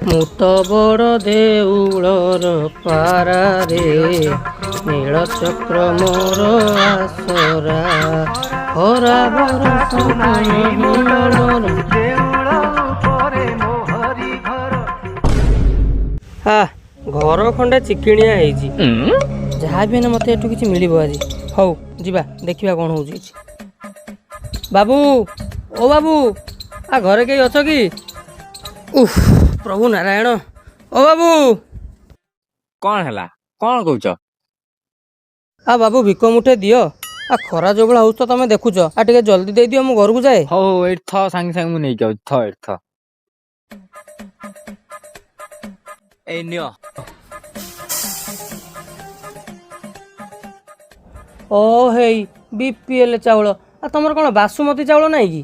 ମୁଁ ତ ବଡ଼ ଦେଉଳର ପାରାରେ, ନୀଳଚକ୍ର ମୋର ଆସରା, ଖରା ବରଷ। ହା, ଘର ଖଣ୍ଡେ ଚିକିଣିଆ ହେଇଛି। ଯାହା ବି ହେଲେ ମୋତେ ଏଠୁ କିଛି ମିଳିବ ଆଜି। ହଉ ଯିବା, ଦେଖିବା କ'ଣ ହେଉଛି ଏଠି। ବାବୁ, ଓ ବାବୁ, ଆ ଘରେ କେହି ଅଛ କି? ଉଫ୍, ପ୍ରଭୁ ନାରାୟଣ। ଓ ବାବୁ। କଣ ହେଲା? କଣ କହୁଛ? ଆ ବାବୁ, ଭିକ ମୁଠେ ଦିଅ। ଆ ଖରା ଯୋଉ ଭଳିଆ ହଉଛି ତ ତମେ ଦେଖୁଛ। ଆ ଟିକେ ଜଲ୍ଦି ଦେଇଦିଅ, ମୁଁ ଘରକୁ ଯାଏ। ହଉ ହଉ, ଏଇଠି ଥ, ସାଙ୍ଗେ ସାଙ୍ଗେ ମୁଁ ନେଇକି ଆଉଛି। ଥ, ଏଇଠି ଥ। ଏଇ ନିଅ। ଓ ହେଇ, ବିପିଏଲ ଚାଉଳ। ଆ ତମର କ'ଣ ବାସୁମତୀ ଚାଉଳ ନାହିଁ କି?